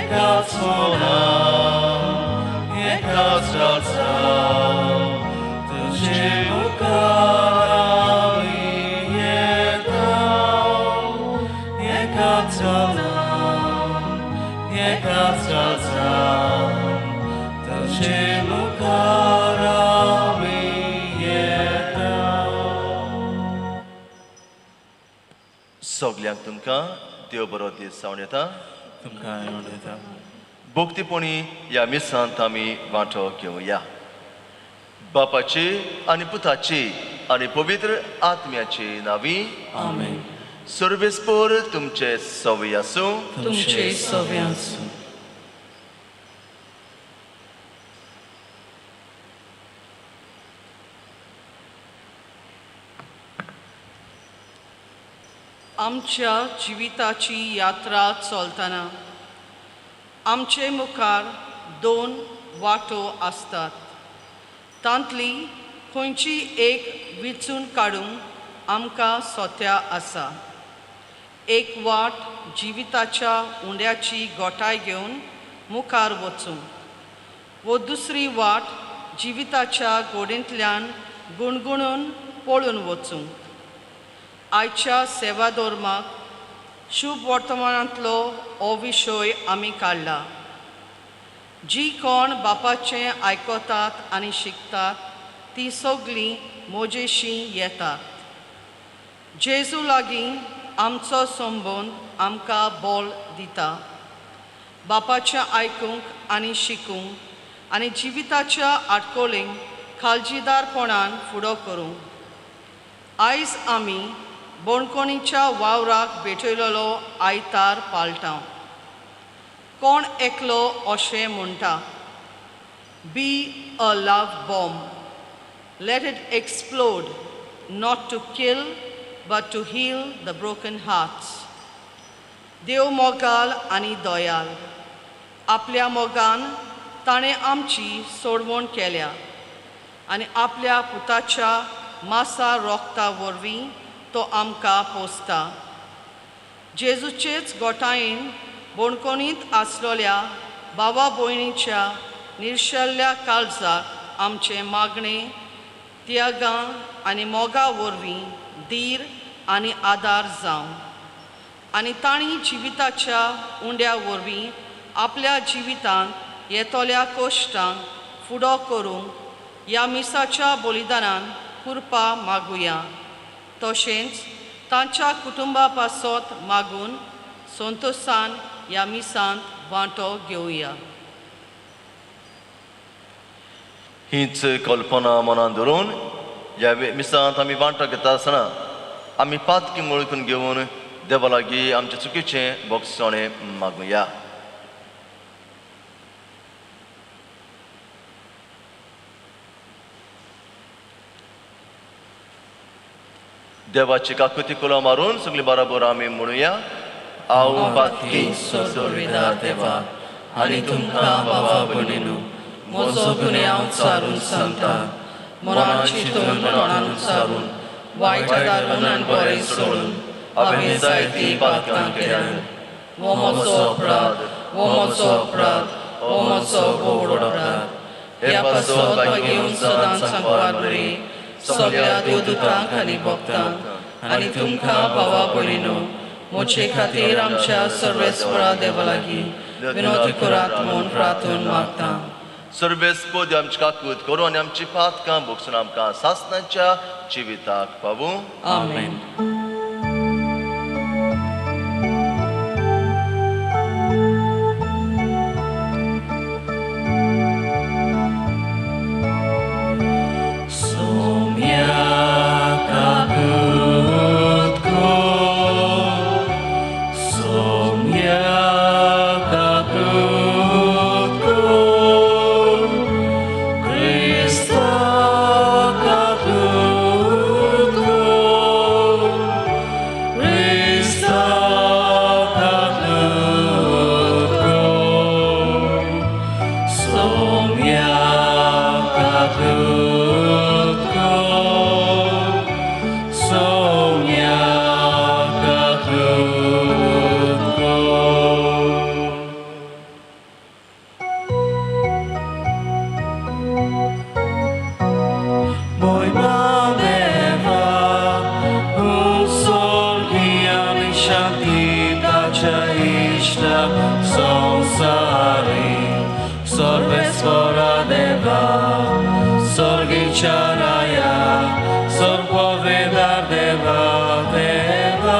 एकाच मनान एकाच काळजान तुजे मुखार आमी येता एकाच मनान एकाच काळजान तुजे मुखार आमी येता. सगल्यांक तुमकां देव बरो दीस जावन येता. तुमकां येवन येता. भक्तीपणी ह्या मिसांत आमी वांटो घेवया. बापाची आनी पुताची आनी पवित्र आत्म्याची नांवी. आमेन. सर्वेस्पोर तुमचे सवय आसूं. तुमचे सवे आसूं. आमच्या जिविताची यात्रा चलतना आमचे मुखार दोन वाटो आसतात. तांतली खंयची एक विचून काडूंक आमकां सोत्या आसा. एक वाट जिविताच्या उंड्याची गोठाय घेवन मुखार वचूंक वो दुसरी वाट जिविताच्या गोडेंतल्यान गुणगुणून पळून वचूंक. आयच्या सेवाधर्माक शुभ वर्तमानांतलो हो विशय आमी काडला. जी कोण बापाचें आयकतात आनी शिकतात ती सगळीं मोजेशीं येतात. जेजू लागीं आमचो संबंद आमकां बळ दिता बापाचें आयकूंक आनी शिकूंक आनी जिविताच्या आडकोळींक काळजीदारपणान फुडो करूंक. आयज आमी बोणकोणीच्या वावराक भेटयलेलो आयतार पाळटा. कोण एकलो अशें म्हणटा, be a love bomb, let it explode, not to kill but to heal the broken hearts. देव मोगाल आनी दयाल. आपल्या मोगान ताणें आमची सोडवण केल्या आनी आपल्या पुताच्या मासा रोगता वरवीं तो आमकां पोसता. जेजूचेच गोठायेन बोणकोणींत आसलेल्या भावा भयणीच्या निर्शेल्ल्या काळजाक आमचें मागणें, त्यागां आनी मोगा वरवीं धीर आनी आदार जावं आनी तांणी जिविताच्या उंड्या वरवीं आपल्या जिवितांत येतल्या कश्टांक फुडो करूंक ह्या मिसाच्या बलिदानान कृपा मागुया. तशेंच तांच्या कुटुंबा पासत मागून संतोशान ह्या मिसांत वांटो घेवया. हीच कल्पना मनान धरून ह्या मिसांत आमी वांटो घेता आसतना आमी पातकी वळखून घेवन देवा लागीं आमचे चुकीचें बोगसणें मागुया. देवाची काकुती कुलां मारून सगळी बराबर आमी म्हणुया. हांव पातकी सोडविदार देवा आनी तुमकां बाबा भयणीनू म्हजो गुन्यांव सारून सांगता. मनान चिंतून तोंडान सारून वायट दारून आनी बरें सोडून हांवें जायतीं पातकां केल्यात. हो म्हजो अपराध, हो म्हजो अपराध, हो म्हजो व्हड अपराध. ह्या पासत घेवन सदांच सांगपार बरी सगळ्या देवदूतांक आनी भक्तांक आनी तुमकां भावा भयणीनू म्हजे खातीर आमच्या सर्वेस्परा देवा लागीं विनोद करात म्हूण प्रार्थून मागता. सर्वेस्पोद आमची काकूत करूं आनी आमची पातकां भोगसून आमकां सासणाच्या जिविताक पावूं. आमेन. Krista kakut ko. विचाराया सर्ववेदार देवा देवा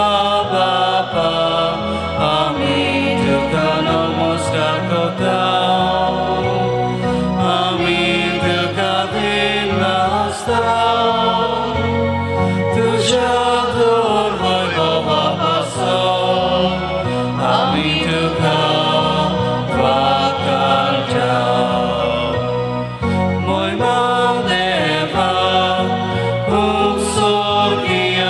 बापा आमी तुका नमस्कार करता आमी तुका दिनासता तुझ्या वैभवा पासून आमी तुका वाखाणता. महिमा देवा स्वर्गीय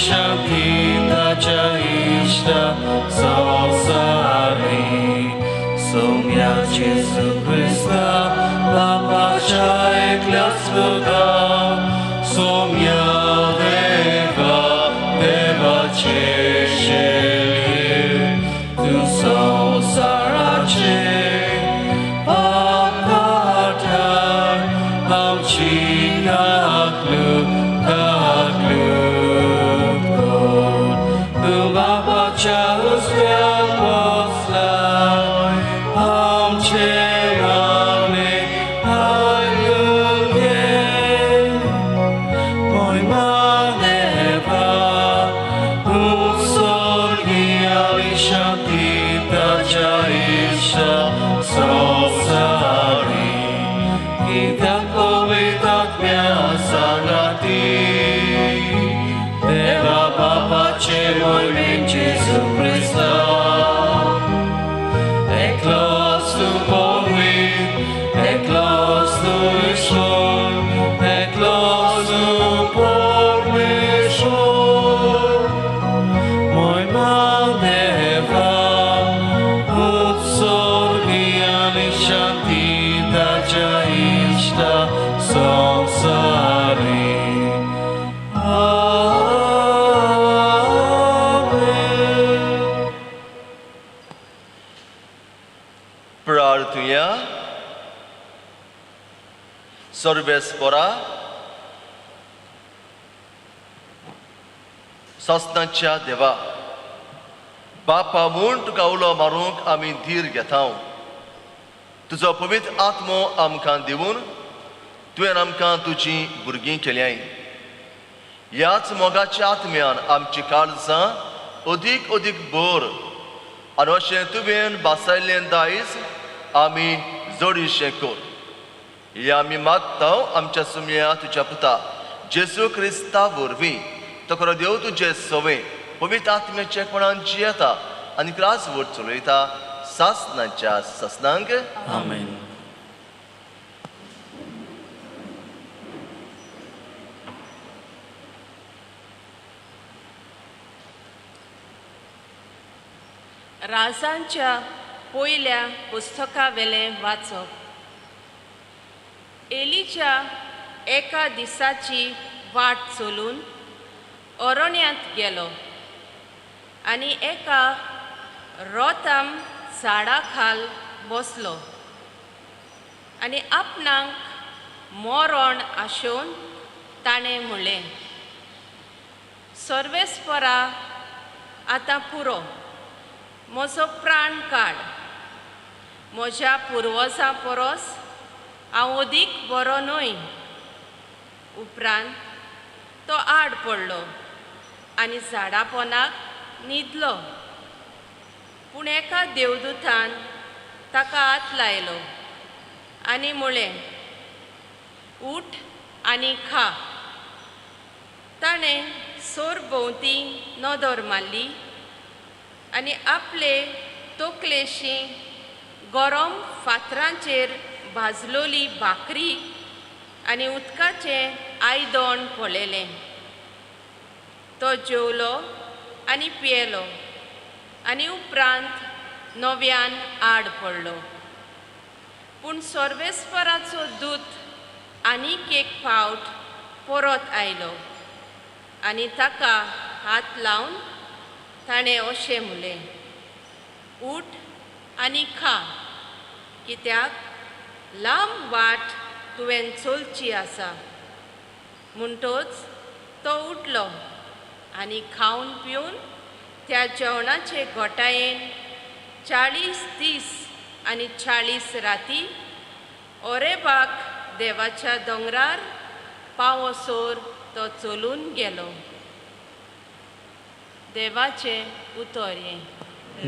शांती ताच्या इश्टा संवसारी सोम्या जेजू क्रिस्ता बापाच्या एकल्याच पुता सोम्या देवा देवाचे शेळये तूं संवसाराचे पाप काडटाय आमची काकलूट काकलूट कर. तूं बापाच्या उजव्याक बसलाय आमचे मागणें आयकून घे. महिमा देवा स्वर्गीय शांती ताच्या इश्टा संवसारी कित्याक पवित्र आत्म्या सांगाती देवा बापाचे मोहिमेन जेजू क्रिस्ता एकलोच तूं पवित्र एकलोच तूं ईश्वर एकलोच तूं परमेश्वर महिमा देवा स्वर्गीय शांती ताच्या इश्टा संवसारी. आमेन. प्रार्थुया. सर्वेस्परा सस्नाच्या देवा बापा म्हूण तुका उलो मारूंक आमी धीर घेता. तुजो पवित्र आत्मो आमकां दिवन तुवें आमकां तुजी भुरगीं केल्याय. ह्याच मोगाच्या आत्म्यान आमची काळजां अदीक अदीक भर आनी अशें तुवें बासायल्लें दायज आमी जोडीशें कर. हे आमी मागता आमच्या सुमया तुज्या पुता जेजू क्रिस्ता वरवीं. तो खरो देव तुजे सवे पवित्र आत्म्याचे कोणान जियेता आनी क्रास वट चलयता सासनाच्या सासनांक. आमेन. राजांच्या पयल्या पुस्तकावेलें वाचप. एलीच्या एका दिसाची वाट चलून अरण्यांत गेलो आनी एका रोताम झाडा खाल बसलो आनी आपणाक मरण आशोवन ताणें म्हणलें, सर्वेस्परा आतां पुरो, म्हजो प्राण काड. म्हज्या पुर्वजां परस हांव अदीक बरो न्हय. उपरांत तो आड पडलो आनी झाडा पोनाक न्हिदलो. पूण एका देवदूतान ताका हात लायलो आनी म्हळें, उठ आनी खा. ताणें सरभोंवती नदर मारली आनी आपले तकलेशी गरम फातरांचेर भाजलोली भाकरी आनी उदकाचें आयदण पळयलें. तो जेवलो आनी पियेलो आनी उपरांत नव्यान आड पडलो. पूण सर्वेस्पराचो दूत आनीक एक फावट परत आयलो आनी ताका हात लावन ताणें अशें म्हणलें, उठ आनी खा, कित्याक लांब वाट तुवें चलची आसा. म्हणटच तो उठलो आनी खावन पिवन त्या जेवणाचे घोटायेन 40 दीस आनी 40 राती ओरेबाक देवाच्या दोंगरार पावसोर तो चलून गेलो. देवाचें उतर हें.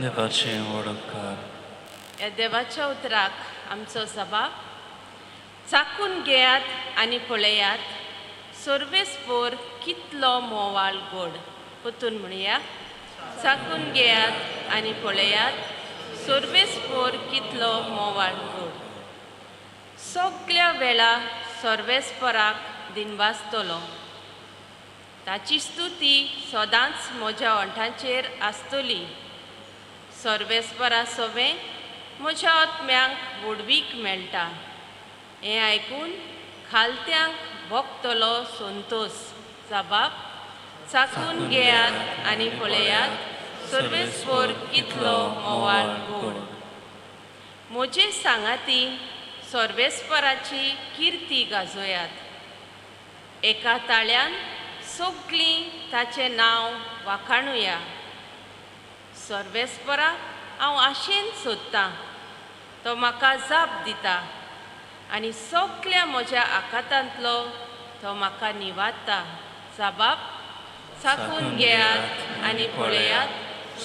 देवाचें व्हड उपकार. ह्या देवाच्या उतराक आमचो सभाव चाकून घेयात आनी पळयात सर्वेस्पोर कितलो मोवाळ गोड. परतून म्हणया, चाकून घेयात आनी पळयात सर्वेस्पोर कितलो मोवाळ गोड. सगल्या वेळा सर्वेस्पराक दिनवासतलो, ताची स्तुती सदांच म्हज्या ओंठांचेर आसतली. सर्वेस्परा सोवें म्हज्या आत्म्यांक व्हडवीक मेळटा. हें आयकून खालत्यांक भोगतलो संतोश. जबाब चाकून घेयात आनी पळयात सर्वेस्पोर कितलो मोवाळ गोड. म्हजे सांगाती सर्वेस्पराची किर्ती गाजोयात. एका ताळ्यान सगळीं ताचें नांव वाखाणुया. सर्वेस्पराक हांव आशेन सोदतां, तो म्हाका जाप दिता आनी सगल्या म्हज्या आकातांतलो तो म्हाका निवारता. जबाब चाकून घेयात आनी पळयात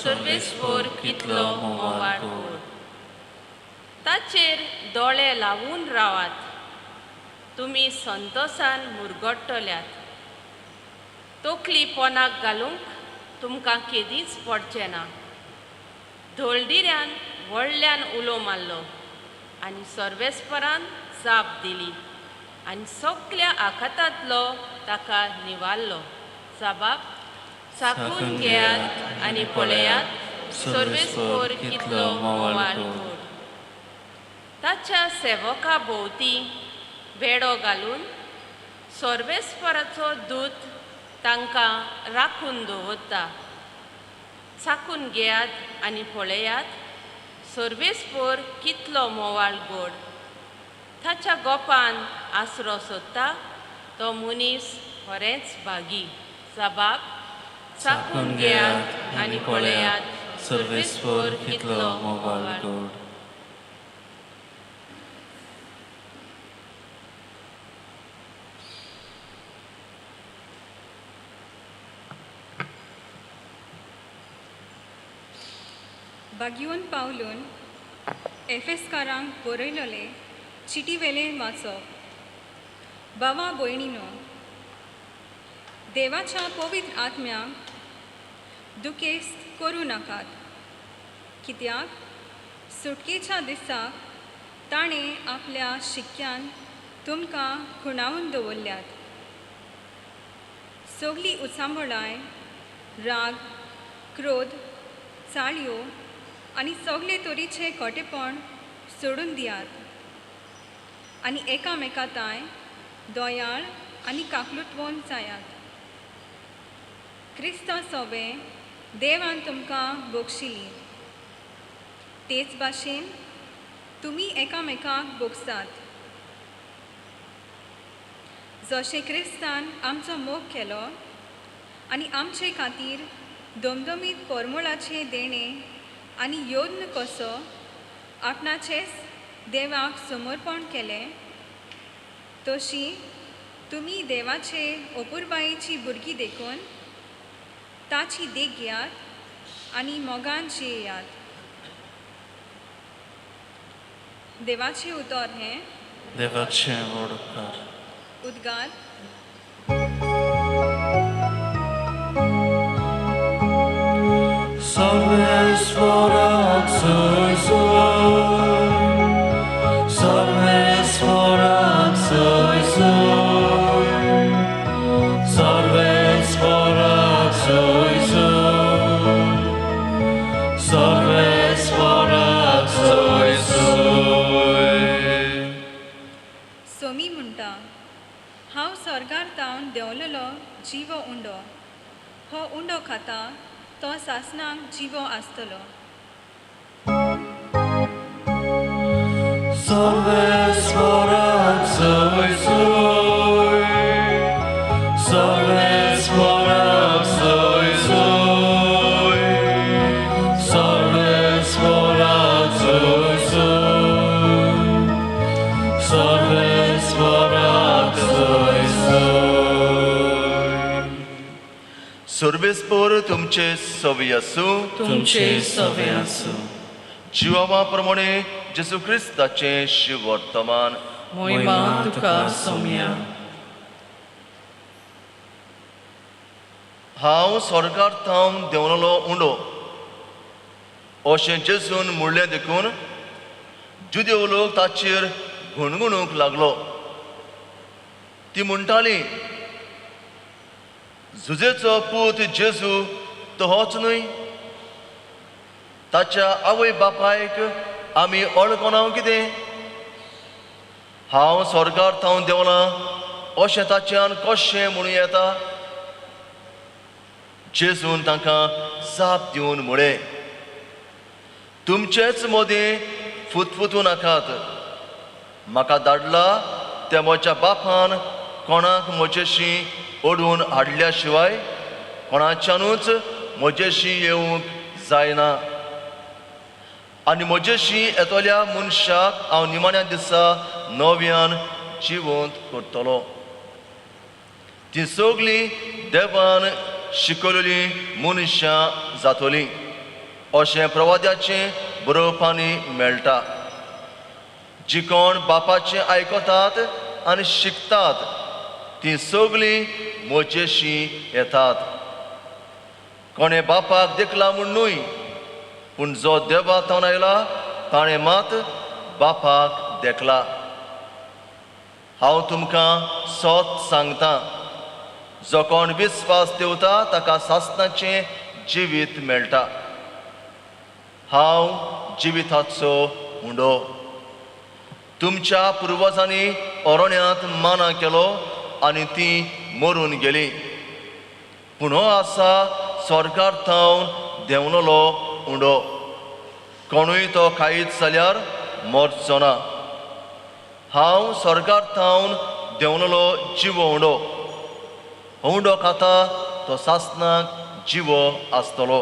सर्वेस्पोर कितलो मोवाळ गोड. ताचेर दोळे लावून रावात, तुमी संतोसान मुरगट्टल्यात. तकली पोनाक घालूंक तुमकां केदींच पडचें ना. धोलडिऱ्यान व्हडल्यान उलो मारलो आनी सर्वेस्परान जाप दिली आनी सगल्या आखातांतलो ताका निवारलो. जबाब चाकून घेयात आनी पळयात सर्वेस्पोर कितलो मोवाळ गोड. ताच्या सेवका भोंवती वेडो घालून सर्वेस्पराचो दूत तांकां राखून दवरता. चाकून घेयात आनी पळयात सर्वेस्पोर कितलो मोवाळ गोड. ताच्या गोपान आसरो सोदता तो मनीस खरेंच भागी. जबाब चाकून घेयात आनी पळयात सर्वेस्पोर कितलो मोवाळ गोड. बागिवन पावलून एफेसकारांक बरयलेले चिटीवेलें वाचप. बाबा भयणीनो, देवाच्या पवित्र आत्म्याक दुखेस्त करूं नाकात, कित्याक सुटकेच्या दिसाक ताणें आपल्या शिक्क्यान तुमकां खुणावन दवरल्यात. सगळीं उचांबळाय, राग, क्रोध, चाळयो आनी सगळे तरेचें खोटेपण सोडून दियात आनी एकामेका तांय दयाळ आनी काकलुटवण जायात. क्रिस्ता सोबें देवान तुमकां बक्षिली, तेच भाशेन तुमी एकामेकाक भोगसात. जशें क्रिस्तान आमचो मोग केलो आनी आमचे खातीर दमदमीत परमळाचें देणें आनी यत्न कसो आपणाचेच देवाक समर्पण केलें, तशी तुमी देवाचे अपुरबायेची भुरगीं देखून ताची देख घेयात आनी मोगान जियेयात. देवाचें उतर हें. देवाचें व्हड उपकार. उद्गार. सर्वेस्पराक सोय सोय, सर्वेस्पराक सोय सोय, सर्वेस्पराक सोय सोय, सर्वेस्पराक सोय सोय. सोमी म्हणटा, हांव स्वर्गार तावन देंवलेलो जिवो उंडो, हो उंडो खाता तो सासणाक जिवो आसतलो. सर्वेस्पराक सोय सोय, सर्वेस्पराक सोय सोय, सर्वेस्पराक सोय सोय, सर्वेस्पराक सोय सोय. सर्वेस्पोर तुमचे सवी आसूं. तुमचे सवे आसूं. जिवावा प्रमाणे जेजू क्रिस्ताचें शिवर्तमान. मोहिमा तुका सोम्या. हांव स्वर्गार थावन देंवलेलो उंडो अशें जेजून म्हणलें देखून जुदेव लोक ताचेर गुणगुणूंक लागलो. ती म्हणटाली, जुजेचो पूत जेजू तो होच न्हय? ताच्या आवय बापायक आमी वळखना कितें? हांव स्वर्गार थावन देंवलां अशें ताच्यान कशें म्हणूं येता? जेजून तांकां जाप दिवन म्हळें, तुमचेच मदीं फुतफुतूं नाकात. म्हाका धाडला त्या म्हज्या बापान कोणाक म्हजेशी ओडून हाडल्या शिवाय कोणाच्यानूच म्हजेशी येवंक जायना. आनी म्हजेशी येतल्या मनशाक हांव निमाण्या दिसा नव्यान जिवंत करतलो. ती सगळीं देवान शिकयलेलीं मनशां जातलीं अशें प्रवाद्याचें बरोवपांनी मेळटा. जी कोण बापाचें आयकतात आनी शिकतात ती सगळीं म्हजेशी येतात. कोणें बापाक देखला म्हूण न्हय, पूण जो देवा थावन आयला ताणें मात बापाक देखला. हांव तुमकां सत सांगता, जो कोण विस्वास दवरता ताका सासणाचें जिवीत मेळटा. हांव जिविताचो उंडो. तुमच्या पुर्वजांनी अरण्यांत माना केलो आनी ती मरून गेली. पूण हो आसा स्वर्गार थावन देंवलेलो उंडो. कोणूय तो खायत जाल्यार मरचो ना. हांव स्वर्गार थावन देंवलेलो जिवो उंडो. उंडो खाता तो सासणाक जिवो आसतलो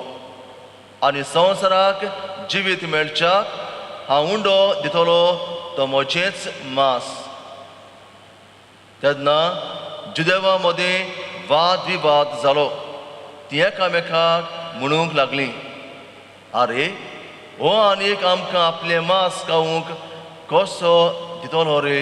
आनी संवसाराक जिवीत मेळच्याक हांव उंडो दितलो तो म्हजेंच मास. तेन्ना जुदेवा मदीं वाद विवाद जालो. ती एकामेकाक म्हणूंक लागली, आरे हो आनीक आमकां आपलें मास खावंक कसो दितलो रे?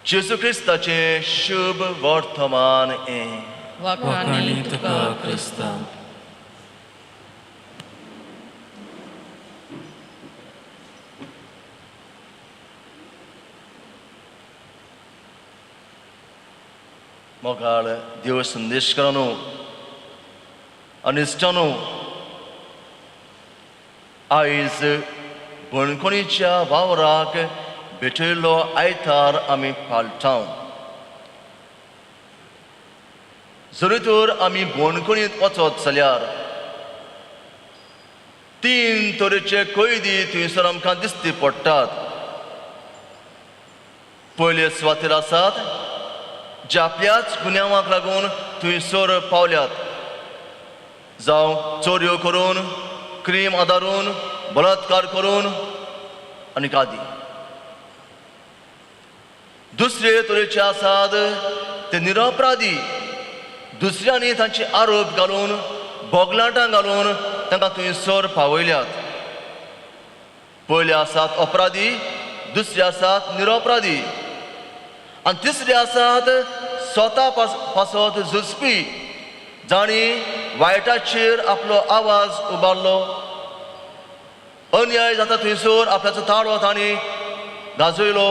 जेजू क्रिस्ताचें शुभ वर्तमान हें. वाखाणी तुका क्रिस्ता. मोगाळ देव संदेशकारांनो आनी इश्टांनो, आयज बणकोणीच्या वावराक भेटयल्लो आयतार आमी पाळटा. जरी तर आमी बणकोणींत वचत जाल्यार तीन तरेचे कैदी थंयसर आमकां दिसती पडटात. पयले सुवातेर आसात जे आपल्याच गुन्यांवाक लागून थंयसर पावल्यात, जावं चोरयो करून, क्रीम आदारून, बलात्कार करून आनी आदी. दुसरे तरेचे आसात ते निरपराधी, दुसऱ्यांनी तांचे आरोप घालून बोगलाटां घालून तांकां थंयसर पावयल्यात. पयले आसात अपराधी, दुसरे आसात निरपराधी आनी तिसरे आसात स्वता पासत झुजपी, जांणी वायटाचेर आपलो आवाज उबारलो. अन्याय जाता थंयसर आपल्याचो ताळो तांणी गाजयलो,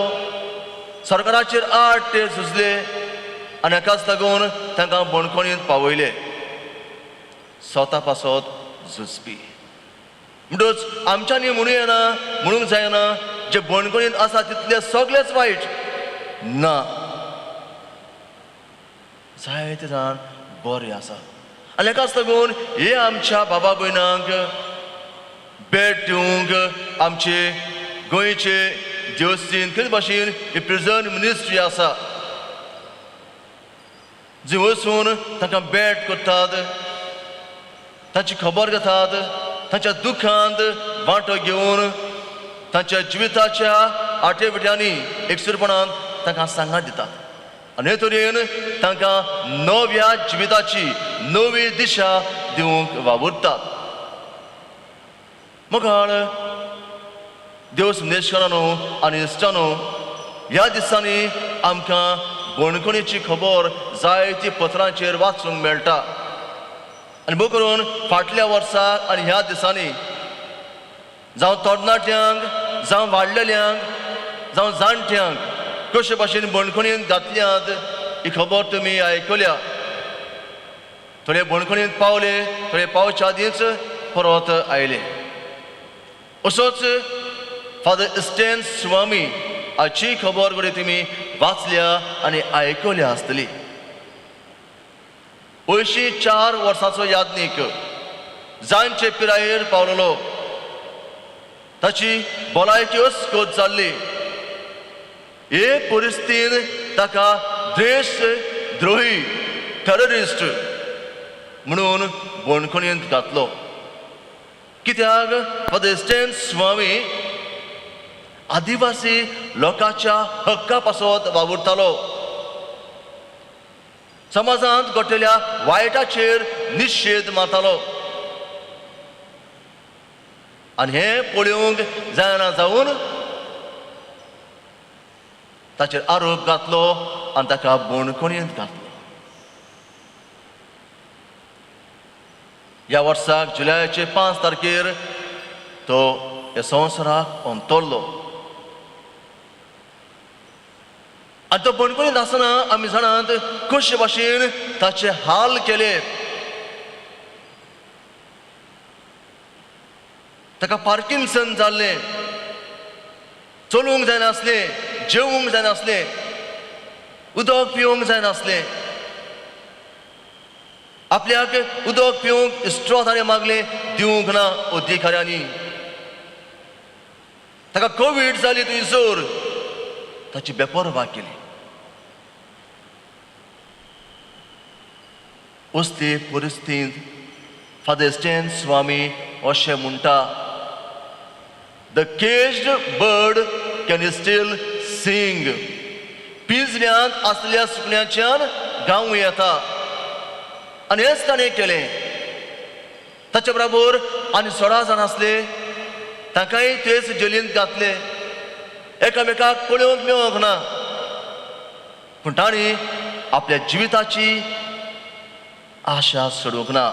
सरकाराचेर आड ते झुजले आनी हाकाच लागून तांकां बणखणींत पावयले. स्वता पासत झुजपी म्हणटच आमच्यांनी म्हणूं येना, म्हणूंक जायना जे बणखणींत आसा तितले सगळेच वायट ना, जायते जाण बरे आसा. आनी हाकाच लागून हे आमच्या बाबा भयणांक भेट दिवंक आमचे गोंयचे देवस्थीन कितें भाशेन ही प्रिजन मिनिस्ट्री आसा, जी वचून तांकां भेट करतात, तांची खबर घेतात, तांच्या दुखांत वांटो घेवन तांच्या जिविताच्या आठे विट्यांनी एकसुरपणान तांकां सांगात दितात आनी हे तरेन तांकां नव्या जिविताची नवी दिशा दिवंक वावुरतात. मुखार देव संदेशकारानो आनी इश्टानो, ह्या दिसांनी आमकां बणकणीची खबर जायती पत्रांचेर वाचूंक मेळटा आनी भोव करून फाटल्या वर्सा आनी ह्या दिसांनी जावं तरणाट्यांक, जावं वाडलेल्यांक, जावं जाणट्यांक कशे भाशेन बणखणींत घातल्यात ही खबर तुमी आयकल्या. थोडे बणखणींत पावले, थोडे पावच्या आदींच परत आयले. असोच फादर स्टेन स्वामी हाची खबर घडये तुमी वाचल्या आनी आयकल्या आसतली. 84 वर्सांचो याज्ञीक, जांचे पिरायेर पावलेलो, ताची भलायकी अस्कत जाल्ली. हे परिस्थितीन ताका देश द्रोही, टेररिस्ट म्हणून बणखणींत घातलो. कित्याक फादर स्टेन स्वामी आदिवासी लोकांच्या हक्का पासत वावुरतालो, समाजांत घडटल्या वायटाचेर निशेध मारतालो आनी हें पळोवंक जायना जावन ताचेर आरोप घातलो आनी ताका बणखणींत घातलो. ह्या वर्साक जुलयाचे 5 तारखेर तो ह्या संवसाराक अंतरलो आनी तो बणखणींत आसतना आमी जाणात कशे भाशेन ताचे हाल केले. ताका पार्किन्सन जाल्लें, चलूंक जायनासलें, जेवूंक जायनासलें, उदक पिवंक जायनासलें. आपल्याक उदक पिवंक स्ट्रॉ ताणें मागलें, दिवंक ना अधिकाऱ्यांनी. ताका कोवीड जाली थंयसर, ताची बेपर्वा केली. असले परिस्थितींत फादर स्टेन स्वामी अशें म्हणटा, the caged bird can still sing. पिंजऱ्यांत आसल्या सुकण्याच्यान गावूं येता. आनी हेंच ताणें केलें. ताचे बरोबर आनी 16 जाण आसले, तांकांय तेच जेलींत घातले. एकामेकाक पळोवंक मेळोंक ना, पूण तांणी आपल्या जिविताची आशा सोडूंक ना.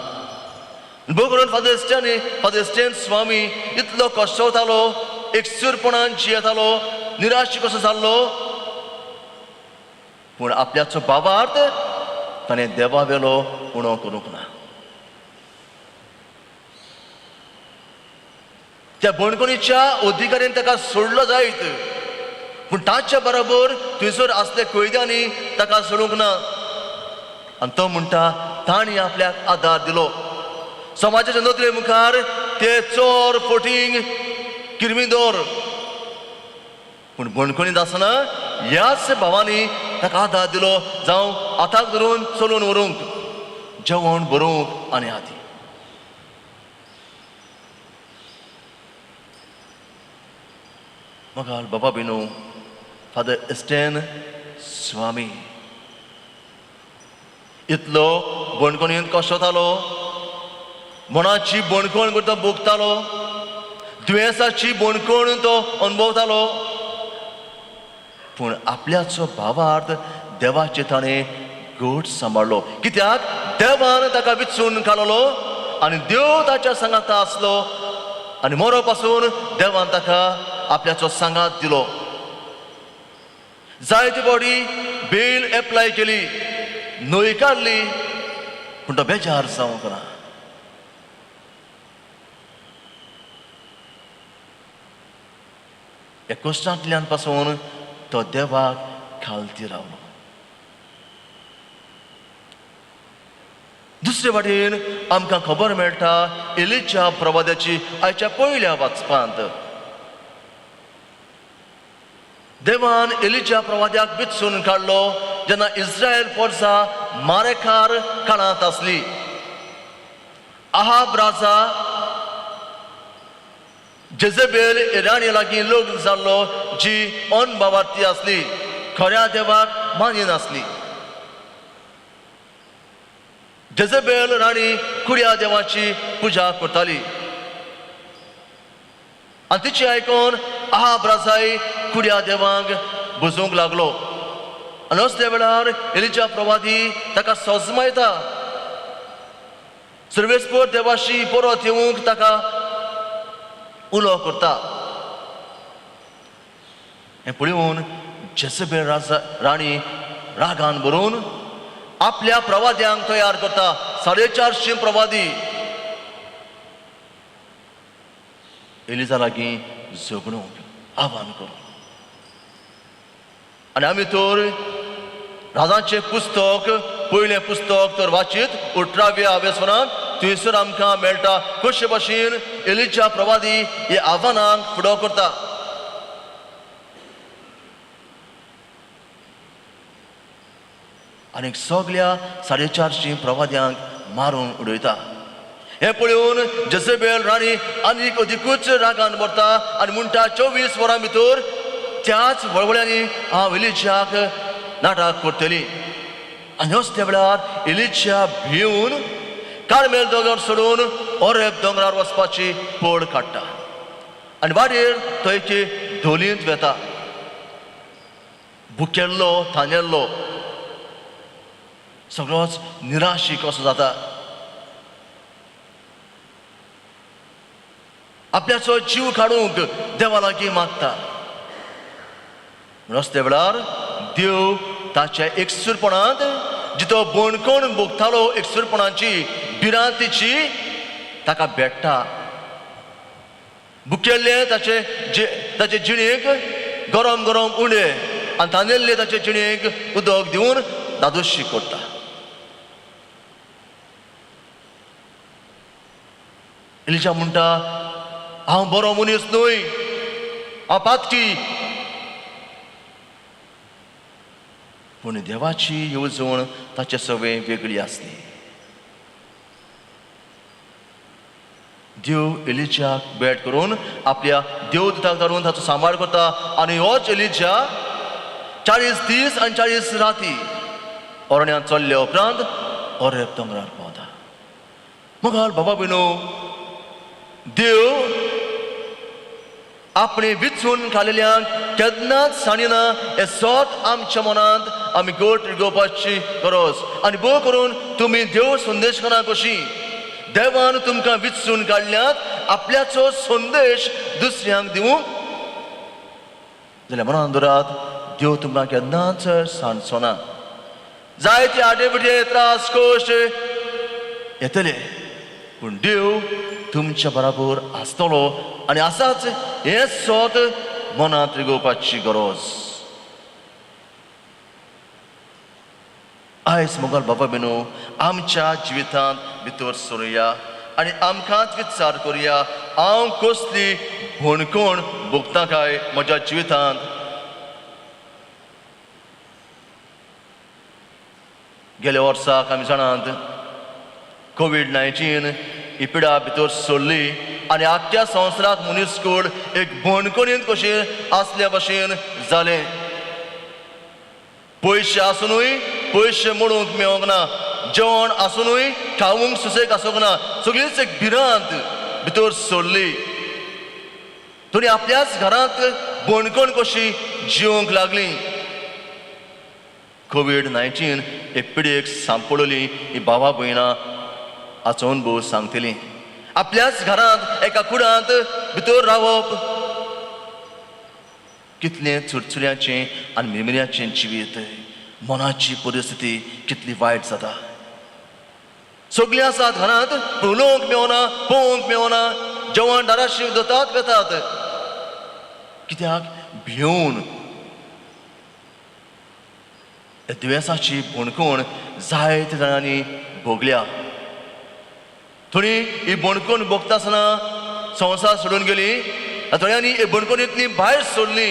भोव करून फादर स्टेन स्वामी इतलो कश्टवतालो, एकसूरपणान जियेतालो, निराश कसो जाल्लो, पूण आपल्याचो भावार्थ ताणें देवा वेलो उणो करूंक ना. त्या बणखणीच्या अधिकाऱ्यान ताका सोडलो जायत, पूण ताच्या बरोबर थंयसर आसल्या कैद्यांनी ताका सोडूंक ना. आनी तो म्हणटा तांणी आपल्याक आदार दिलो. समाजाच्या नदरे मुखार ते चोर, फोटींग, किर्मिदोर, पूण बणखणींत आसतना ह्याच भावांनी ताका आदार दिलो, जावं हाताक धरून चलून व्हरूंक, जेवण बरोवंक आनी आदी. मगाल बाबा बिनू फादर स्टेन स्वामी इतलो बणखणींत कश्टतालो, मनाची बणखण तो भोगतालो, दुयेंसाची बणखण तो अनुभवतालो, पूण आपल्याचो भावार्थ देवाचे ताणें घट सांबाळ्ळो. कित्याक देवान ताका विचून काडलो आनी देव ताच्या सांगाता आसलो आनी मरो पासून देवान ताका आपल्याचो सांगात दिलो. जायते बॉडी बेल एप्लाय केली, न्हयकारली, पूण तो बेजार जावंक ना. ह्या कश्टांतल्यान पासून तो देवाक खालती रावलो. दुसरे वाटेन आमकां खबर मेळटा एलिच्या प्रवाद्याची आयच्या पयल्या वाचपांत. देवान एलिच्या प्रवाद्याक विचून काडलो जेन्ना इस्रायल पोरसा मारेकार काळांत आसली. आहाब राजा जेजेबेल राणी लागीं लग्न जाल्लो, जी अनभावार्थी आसली, खऱ्या देवाक मानिनासली। जेझेबेल राणी कुड्या देवाची पुजा करताली आनी तिची आयकून आहाब राजाय कुड्या देवांक बुजूंक लागलो। आनी असल्या वेळार एलिजा प्रवादी ताका सजमायता, सर्वेस्पर देवाशी परत येवंक ताका उलो करता। हें पळोवन जेझेबेल राजा राणी रागान भरून आपल्या प्रवाद्यांक तयार करता, 450 प्रवादी एलिजा लागीं झगडूंक आव्हान करूंक। आनी आमी तर राजांचें पुस्तक पयलें पुस्तक तर वाचीत 18व्या आवेसनांत थंयसर आमकां मेळटा कशे भाशेन एलिजा प्रवादी हे आव्हानांक फुडो करता। आनी सगल्या 450 प्रवाद्यांक मारून उडयता। हें पळोवन जेझेबेल राणी आनीक अदिकूच रागान भरता आनी म्हणटा 24 वरां भितर त्याच वळवळ्यांनी हांव एलिजाक नाटक करतली। आनी असल्या वेळार एलिजा भिवन कार्मेल दोंगर सोडून ओरेब दोंगरार वचपाची पड काडटा आनी वाटेर तो एके धोलींत वेता, भुकेल्लो तानेल्लो, सगळोच निराशी कसो जाता, आपल्याचो जीव काडूंक देवा लागीं मागता। म्हूण असल्या वेळार देव ताच्या एकसूरपणांत जितो बणकोण भोगतालो एकसूरपणाची भिरांतीची ताका भेट्टा। भुकेल्ले ताचे ताचे जिणेक गरम गरम उंडे आनी तानेल्ले ताचे जिणेक उदक दिवन दादोशी करता। एलिजा म्हणटा हांव बरो मनीस न्हय, हांव पातकी, पूण देवाची येवजण ताचे सवय वेगळी आसली। देव एलिजाक भेट करून आपल्या देवदूताक धाडून ताचो सांबाळ करता आनी होच एलिजा 40 दीस आनी 40 राती अरण्यांत चल्ल्या उपरांत ओरेब दोंगरार पावता। मगाल बाबा भयणो, देव आपणे विचून काडलेल्यांक केन्नाच सांडिना हें सत आमच्या मनांत आमी गोट रिगोवपाची गरज। आनी भोव करून तुमी देव संदेश करा कशी देवान तुमकां विचून काडल्यात आपल्याचो संदेश दुसऱ्यांक दिवंक जाल्यार मनान दवरात देव तुमकां केन्नाच सांडचो ना। जायते आडेबिडे त्रास कश्ट येतले पूण देव तुमच्या बराबर आसतलो आनी आसाच हें सत मनांत रिगोवपाची गरज। आयज मोगाल बाबा भयणो आमच्या जिवितांत भितर सरुया आनी आमकांच विचार करुया, हांव कसली भणकोण भोगता काय म्हज्या जिवितांत। गेल्या वर्साक आमी जाणात कोवीड-19 ही पिडा भितर सरली आनी आख्ख्या संवसाराक मनीसकूळ एक भणकणींत कशें आसल्या भशेन जालें। पयशे आसुनूय पयशे मोडूंक मेळोंक ना, जेवण आसुनूय खावंक सुसेग आसूंक ना, सगळीच एक भिरांत भितर सरली। थोडी आपल्याच घरांत बणकण कशी जिवंक लागली। कोवीड-19 हे पिडेक सांपडली ही बाबा भयणां हाचो अणभव सांगतली। आपल्याच घरांत एका कुडांत भितर रावप कितलें चुरचुऱ्याचें आनी मिरमिऱ्याचें जिवीत, मनाची परिस्थिती कितली वायट जाता। सगळीं आसात घरांत पूण उलोवंक मेवना, पळोवंक मेवना, जेवण दाराशी दतात वेतात कित्याक भिवन। दुयेंसाची बणकोण जायते जाणांनी भोगल्या। थोडीं ही बणकोण भोगता आसतना संवसार सोडून गेली, थोड्यांनी ही बणकोणींतली भायर सोडली।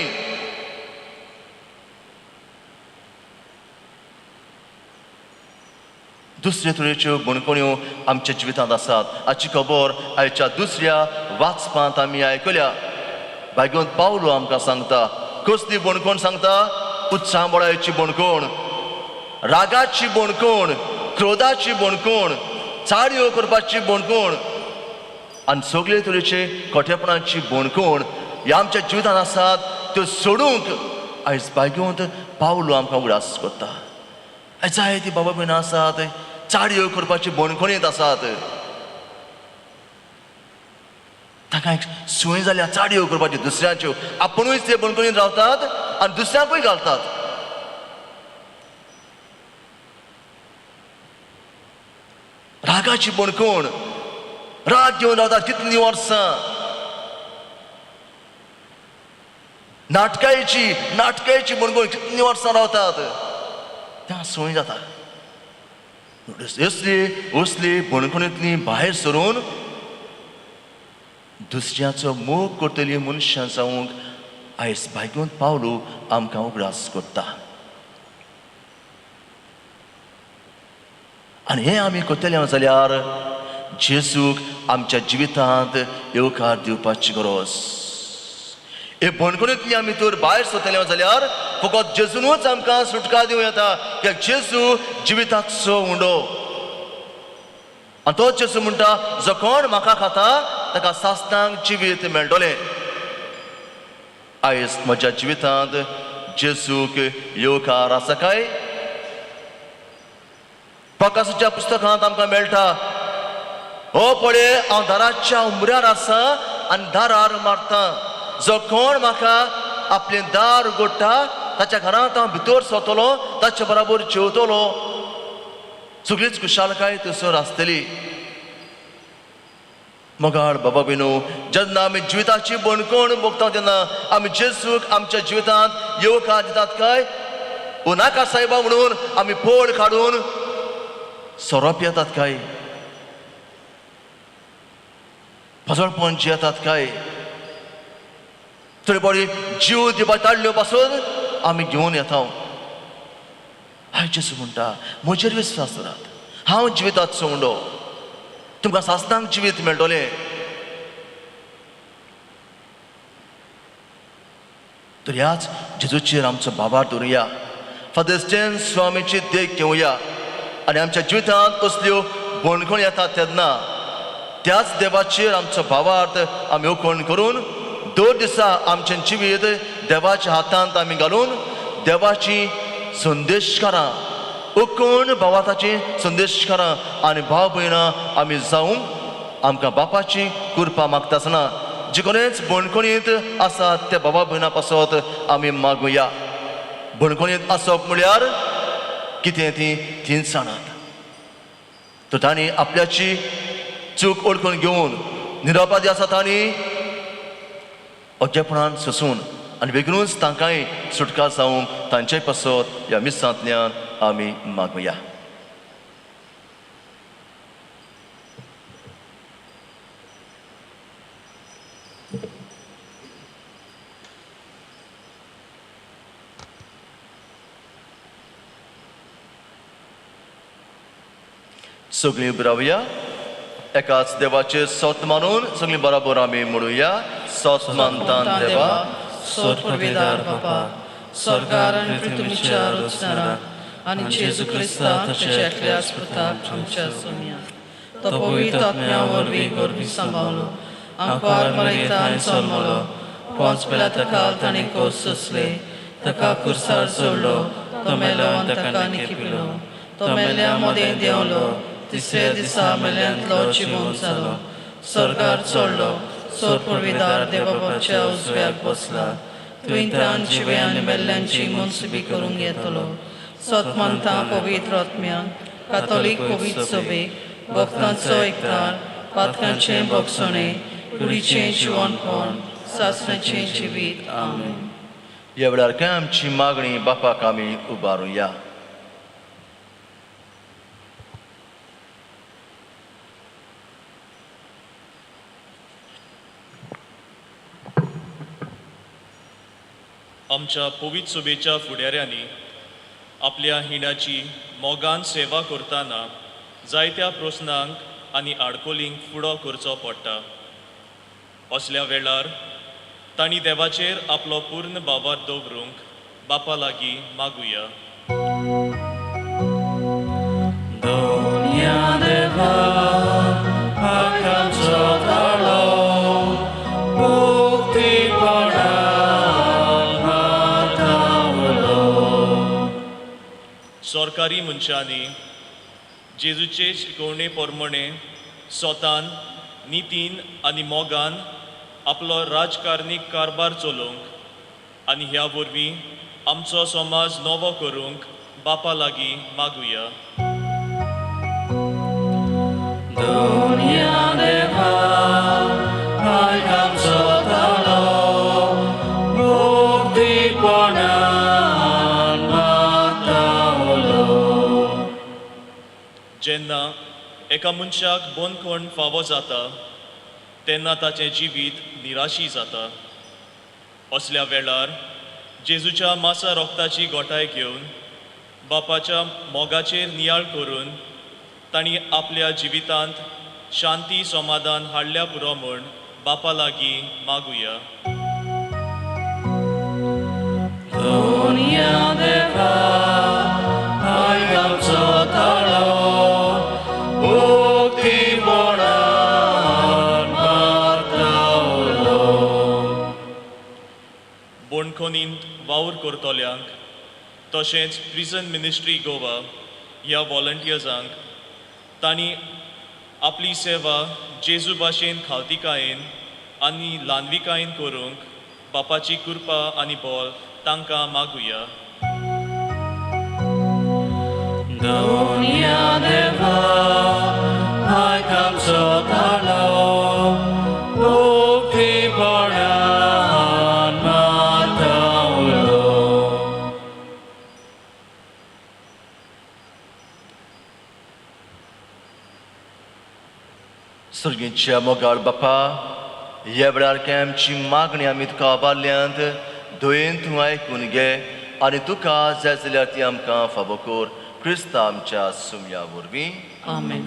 दुसरे तरेच्यो बणकोण्यो आमच्या जिवितांत आसात हाची खबर आयच्या दुसऱ्या वाचपांत आमी आयकल्या। भाग्यवंत पावलो आमकां सांगता कसली बणकोण सांगता? उत्सांबळायची बणकोण, रागाची बणकोण, क्रोधाची बणकोण, चाडयो करपाची बणकोण आनी सगळे तरेचे कोठेपणाची बणकोण ह्या आमच्या जिवितांत आसात त्यो सोडूंक आयज भाग्यवंत पावलो आमकां उगडास करता. आयज जायती बाबा भयणां आसात चाडयो करपाची बणकोणींत आसात. तांकां एक संवय जाल्या चाडयो करपाची दुसऱ्यांच्यो. आपुणूय ते बणकोणींत रावतात आनी दुसऱ्यांकूय घालतात. रागाची बणकोण, राग घेवन रावतात कितलीं वर्सां. नाटकायची नाटकायची बणकोण कितलीं वर्सां रावतात. त्या संवय जाता. असली असली बणकोणींतली भायर सरून दुसऱ्याचो मोग करतली मनशां जावंक आयज भाग्यवंत पावलो आमकां उगडास करता. आनी हें आमी करतले जाल्यार जेजूक आमच्या जिवितांत येवकार दिवपाची गरज. हे बणकोणींतली आमी तर भायर सरतले जाल्यार फकत जेजूनूच आमकां सुटका दिवं येता. कित्याक जेजू जिविताचो उंडो. आनी तो जेजू म्हणटा, जो कोण म्हाका खाता ताका सासणांक जिवीत मेळटलें. आयज म्हज्या जिवितांत जेजूक येवकार आसा काय? प्रकाशाच्या पुस्तकांत आमकां मेळटा, हो पळय हांव दाराच्या उमऱ्यार आसा आनी दारार मारता. जो कोण म्हाका आपलें दार उगडटा ताच्या घरांत हांव भितर सरतलो, ताचे बराबर जेवतलो. सगळीच खुशालकाय थंयसर आसतली. मोगाळ बाबा भयणो, जेन्ना आमी जिविताची बणकोण भोगता तेन्ना आमी जेजूक आमच्या जिवितांत येवकार दितात काय? ओ नाका सायबा म्हणून आमी पोळ काडून सोरो पियेतात काय? फजळपण जियेतात काय? थोडे बरी जीव दिवपा ताडल्यो पासून आमी घेवन येता. हाय जेजू म्हणटा, म्हजेर विस्वास दवरात, हांव जिविताचो उंडो, तुमकां सासणांक जिवीत मेळटलें. तर ह्याच जेजूचेर आमचो भावार्थ दवरुया. फादर स्टेन स्वामीची देख घेवया आनी आमच्या जिवितांत कसल्यो बणखण येतात तेन्ना त्याच देवाचेर आमचो भावार्थ आमी उकण करून दर दिसा आमचें जिवीत देवाच्या हातांत आमी घालून देवाची संदेशकारां, उकण भावार्थाची संदेशकारां आनी भाव भयणां आमी जावंक आमकां बापाची कृपा मागता आसतना जे कोणेच बणखणींत आसात त्या बाबा भयणां पासत आमी मागुया. बणखणींत आसप म्हळ्यार कितें ती तींच जाणात. तर तांणी आपल्याची चूक ओळखून घेवन निरपराधी आसा तांणी अज्ञपणान सोसून आनी बेगीनूच तांकांय सुटका जावंक तांचे पासत ह्या मिसांतल्यान आमी मागुया. सगळीं उबी रावया. एकाच देवाचे सत मानून सगळीं बराबर आमी म्हणुया. सत मानता देवा, सोद पुरवेदार बापा, स्वर्गार आनी पृथ्वीच्या रचणारा आनी जेजू क्रिस्ता ताच्या एकल्याच पुताक आमच्या सोम्या, तो पवित्र आत्म्या वरवीं गोरवी सांबाळलो, आंकवार मरयतान जल्मलो, पोंच पिलाता ताणें कोस सोंसले, ताका कुर्सार सोडलो, तो मेलो आनी ताका निखेपिलो, तो मेल्या मदें देंवलो, तिसऱ्या दिसा मेल्यांतलो जिवोन जालो, स्वर्गार चडलो, सोद पुरवेदार देवबापाच्या उजव्याक बसला, थंय जिव्या आनी मेल्ल्यांची मनसुबी करूंक येतलो. सत मानता पवित्र आत्म्यान, कातोलीक पवित्र सभेक, भक्तांचो एकतार, पातकांचें भोगसणें, कुडीचें जिवनपण, सासणाचें जिवीत. आमेन. ह्या वेळार काय आमची मागणी बापाक आमी उबारुया. आमच्या पवित्र सभेच्या फुडाऱ्यांनी आपल्या हिणाची मोगान सेवा करतना जायत्या प्रस्नांक आनी आडकोलींक फुडो करचो पडटा. असल्या वेळार तांणी देवाचेर आपलो पूर्ण भावार्थ दवरूंक बापा लागीं मागुया. दोनया देवा आकांचो ताळो मुक्तीपणान मारता उलो. सरकारी मनशांनी जेजूचे शिकवणे प्रमाणे स्वतान नितीन आनी मोगान आपलो राजकारणीक कारभार चलोवंक आनी ह्या वरवीं आमचो समाज नवो करूंक बापा लागीं मागुया. दोनया देवा आकांचो ताळो मुक्तीपणान मारता उलो. जेन्ना एका मनशाक बंदखण फावो जाता तेन्ना ताचें जिवीत निराशी जाता. असल्या वेळार जेजूच्या मासा रोगताची गोठाय घेवन बापाच्या मोगाचेर नियाळ करून तांणी आपल्या जिवितांत शांती समाधान हाडल्या पुरो म्हूण बापा लागीं मागुया. दोनया देवा आकांचो ताळो मुक्तीपणान मारता उलो. बंदखणींत वावर करतल्यांक तशेंच प्रिजन मिनिस्ट्री गोवा ह्या वॉलंटियर्सांक तांणी आपली सेवा जेजू भाशेन खावतिकायेन आनी ल्हानविकायेन करूंक बापाची कृपा आनी बळ तांकां मागुया. दोनया देवा आकांचो ताळो मुक्तीपणान मारता उलो. सर्गीच्या मोगाळ बापा, ह्या वेळार कांय आमची मागणी आमी तुका आबारल्यांत दयेन तूं आयकून घे आनी तुका जाय जाल्यार ती आमकां फावो कर. क्रिस्ता आमच्या सुमया वरवीं. आमेन.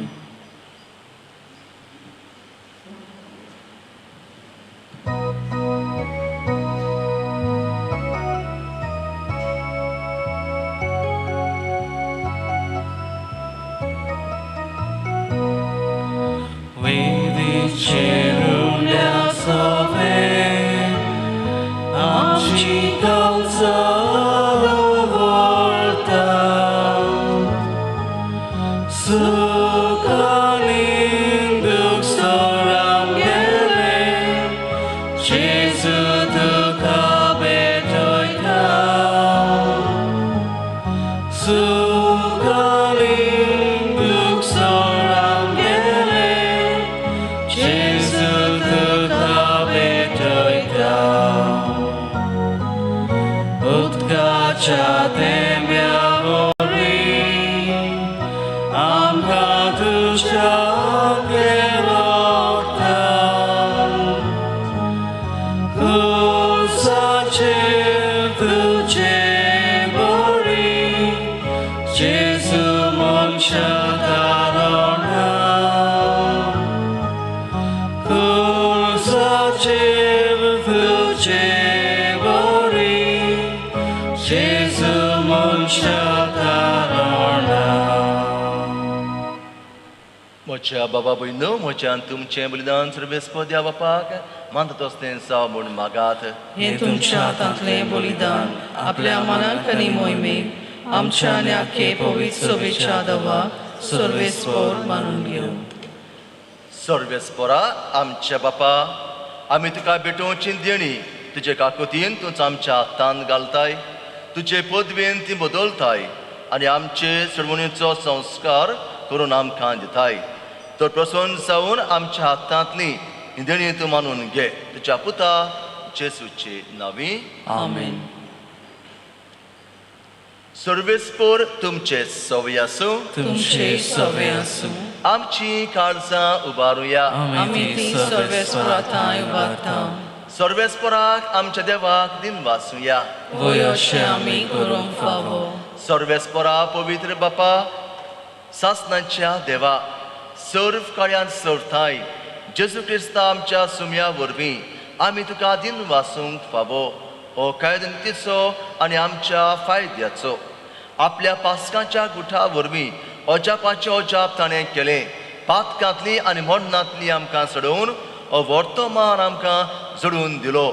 म्हज्या बाबा भयणो, म्हज्यान तुमचें बलिदान सर्वेस्पर देवा बापाक मानता तसलें जावं म्हूण मागात. हें तुमच्या हातांतलें बलिदान आपल्या मनाक आनी मोहिमेक आमच्या आनी आख्खे पवित्र सभेच्या दवा सर्वेस्पर मानून घेवं. सर्वेस्परा आमच्या बापा, आमी तुका भेटोवची देणी तुजे काकुतीन तूंच आमच्या हातान घालताय, तुजे पदवेन ती बदलताय आनी आमचे सरवणीचो संस्कार करून आमकां दिताय. तर प्रसन्न जावन आमच्या हातांतली देणी तूं मानून घे. तुज्या पुता जेसूचे नांवी. आमेन. सर्वेस्पर तुमचे सवय आसूं. तुमचे सवय आसूं. आमची काळजां उबारुया. आमी ती सर्वेस्परा थंय उबारता. सर्वेस्पराक आमच्या देवाक दिनवासुया. वय अशें आमी करूंक फावो. सर्वेस्परा पवित्र बापा, सासनाच्या देवा, सर्व कार्यान सर्ताय जेजू क्रिस्ता आमच्या सुम्या वरवीं आमी तुका दिन वासूंक फावो हो कायदो आनी आमच्या फायद्याचो। आपल्या पास्कांच्या गुठा वरवीं अजापाचें अजाप ताणें केलें। पातकांतली आनी मरणांतली आमकां सोडोवन हो वर्तमान आमकां जोडून दिलो।